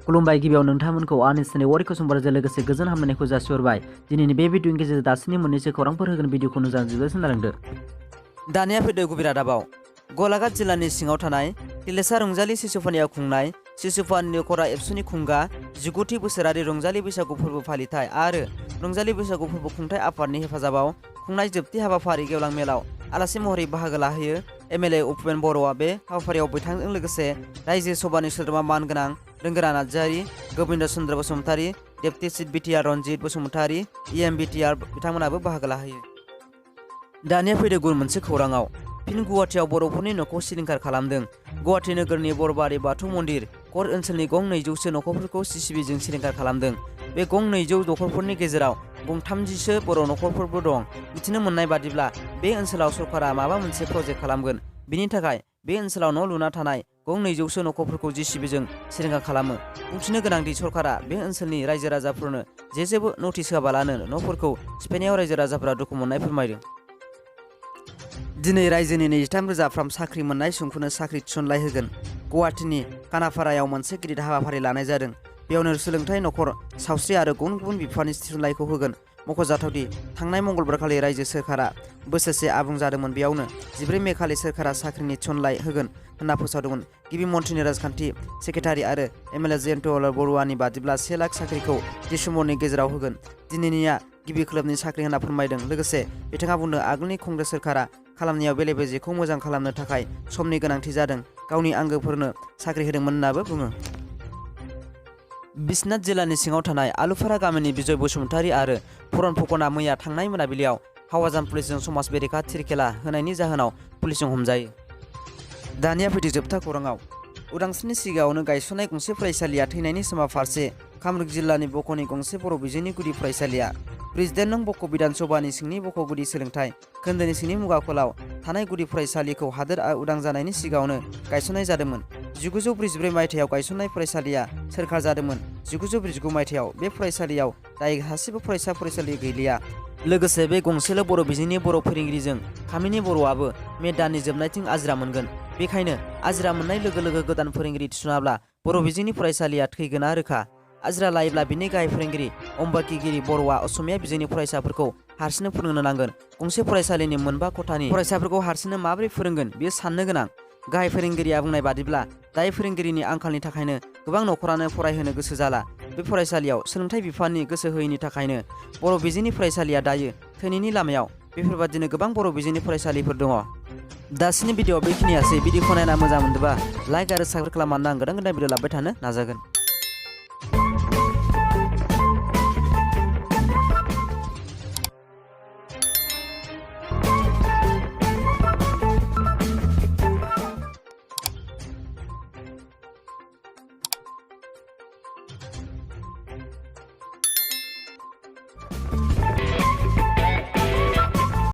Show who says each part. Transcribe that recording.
Speaker 1: खुलुमबाय गिबियाव नोंथांमोनखौ आंनि चेनेल वारि कुसुमबारजों लोगोसे गोजोन हामलायनायखौ जासिहरबाय। दिनैनि बे भिडिअनि गेजेरजों दासिमनि मोननैसो खौरांफोर होगोन भिडिअखौ जोबोद सोनारदो। दानिया फैदो गुबै रादाबाव। गलाघाट जिल्लानि सिङाव थानाय तिलेसा रंजालि शिशुफानियाव खुंनाय शिशुफानि खरा एबसुनि खुंगा 19थि बोसोरारि रंजालि बैसागु फोरबो फालिथाय आरो रंजालि बैसागु फोरबो खुंथाय आफादनि हेफाजाबाव खुंनाय जोबथि हाबाफारि गेवलां मेलाव आलासि महरै बाहागो लाहैयो एमएलए उपेन बर'आ बे हाबाफारियाव बिथांजों लोगोसे रायजो सभानि सोद्रोमा मानगोनां Rongora Narzary, Govind Chandra Basumatary, deputy chief BTR Ranjit Basumatary, EM BTR बिथांमोनाबो बाहागो लाहैयो। दानिया फैदो गुबुन मोनसे खौराङाव। फिन गुवाहाटीआव बर'फोरनि न'खौ सिलिंखार खालामदों। गुवाहाटी नोगोरनि बरबारि बाथौ मन्दिर कर्ट ओनसोलनि गं 200सो न'खरफोरखौ सिसिबिजों सिलिंखार खालामदों। बे गं 200 न'खरफोरनि गेजेराव गं 30सो बर' न'खरफोरबो दं। मिथिनो मोननाय बादिब्ला बे ओनसोलाव सरकारा माबा मोनसे प्रजेक्ट खालामगोन। बिनि थाखाय बे ओनसोलाव न' लुना थानाय गं 200सो न'खरफोरखौ जिसिबिजों सिलिंखार खालामो। बुंथिनो गोनांदि सरकारा बे ओनसोलनि रायजो राजाफोरनो जेबो नटिस होआबालानो न'फोरखौ सिफायनायाव रायजो राजाफोरा दुखु मोननाय फोरमायदों। दिनै रायजोनि 23,000 साख्रि मोननाय सुबुंफोरनो साख्रि थिसनलाइ होगोन। गुवाहाटीनि कानापारायाव मोनसे गिदिर हाबाफारि लानाय जादों। बेयावनो सोलोंथाइ, नखर, सावस्रि आरो गुबुन गुबुन बिफाननि थिसनलाइखौ होगोन। मख'जाथावदि थांनाय मंगलबारखालि रायजो सोरखारा बोसोरसे आबुं जादोंमोन। बेयावनो 14 मे खालि सोरखारा साख्रिनि थिसनलाइ होगोन होनना फोसावदोंमोन। गिबि मन्थ्रिनि राजखान्थि सेक्रेटारि आरो एमएलए जयन्त बरुवानि बादिब्ला 1 लाख साख्रिखौ दिसेम्बरनि गेजेराव होगोन। दिनैनिया गिबि खोलोबनि साख्रि होनना फोरमायदों। लोगोसे बिथाङा बुंदों आगोलनि कंग्रेस सोरखारा खालामनायाव बेले बेजेखौ मोजां खालामनो थाखाय समनि गोनांथि जादों। गावनि आंगोफोरनो साख्रि होदोंमोन होननाबो बुङो। बिश्वनाथ जिल्लानि सिङाव थानाय आलुफारा गामिनि बिजय बसुमतारि आरो फुरन फुकना मैया थांनाय मोनाबिलियाव हावाजान पुलिसजों समाज बेरेखा थिरखेला होनायनि जाहोनाव पुलिसजों हमजायो। दानिया फैदो जोबथा खौराङाव। उदांस्रिनि सिगाङावनो गायसननाय गंसे फरायसालिया थैनायनि समा फारसे कामरुप जिल्लानि बक'नि गंसे बर' बिजोंनि गुदि फरायसालिया प्रेसिडेन्ट नं बक' बिधान सभानि सिंनि बक' गुदि सोलोंथाइ खोन्दोनि सिंनि मुगाखोलाव थानाय गुदि फरायसालिखौ हादोरआ उदां जानायनि सिगाङावनो गायसननाय जादोंमोन। 1944 मायथाइयाव गायसननाय फरायसालिया सोरखार जादोंमोन। 1949 मायथाइयाव बे फरायसालियाव दायो सासेबो फरायसालि गैलिया। लोगोसे बे गंसेल' बर' बिजोंनि बर' फोरोंगिरिजों कामिनि बर'आबो मे दाननि जोबनायथिं आजिरा मोनगोन। बेखायनो आजिरा मोननाय लोगो लोगो गोदान फोरोंगिरि थिसनाब्ला बर' बिजोंनि फरायसालिया थैगोना रोखा। आजिरा लायोब्ला बिनि गाहाय फोरोंगिरि अम्बाकिगिरि बर'आ असमिया बिजोंनि फरायसाफोरखौ हारसिंनो फोरोंनो नांगोन। गंसे फरायसालिनि 9 खथानि फरायसाफोरखौ हारसिंनो माबोरै फोरोंगोन बेयो साननो गोनां। गाहाय फोरोंगिरिया बुंनाय बादिब्ला दायो फोरोंगिरिनि आंखालनि थाखायनो गोबां नखरानो फरायहोनो गोसो जाला। बे फरायसालियाव सोलोंथाइ बिफाननि गोसो होयैनि थाखायनो बर' बिजोंनि फरायसालिया दायो थैनायनि लामायाव। बेफोरबादिनो गोबां बर' बिजोंनि फरायसालिफोर दङ। दासिमनि भिडिअ बेखिनियासै। भिडिअखौ नायना मोजां मोनदोंबा लाइक आरो साबस्क्राइब खालामनानै आं गोदान भिडिअ लाबोबाय थानो नाजागोन।